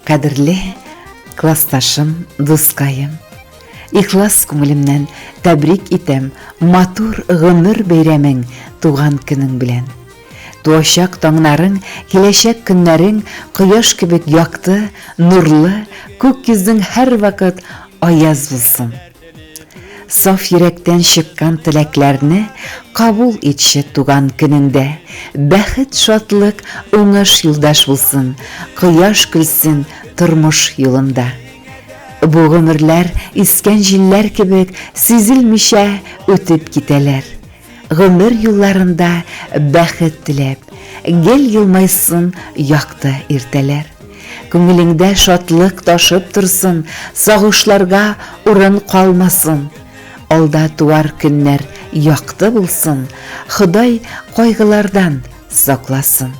Кадерле классташым, дускаем. Ихлас күңелемнән тәбрик итәм матур гомер бәйрәмең, туган көнең белән. Туачак таңнарың, киләчәк көннәрең кояш кебек якты, нурлы, күк йөзең һәрвакыт аяз булсын. Саф йөрәктән чыккан теләкләрне кабул итче туган көнеңдә. Бәхет, шатлык, уңыш юлдаш булсын, кояш көлсен тормыш юлында. Бу гомерләр искән җилләр кебек сизелмичә үтеп китәләр. Гомер юлларында бәхет теләп, гел елмайсын якты иртәләр. Күңелеңдә шатлык ташып торсын, сагышларга урын калмасын. Алда туар көннәр якты булсын, Ходай кайгылардан сакласын.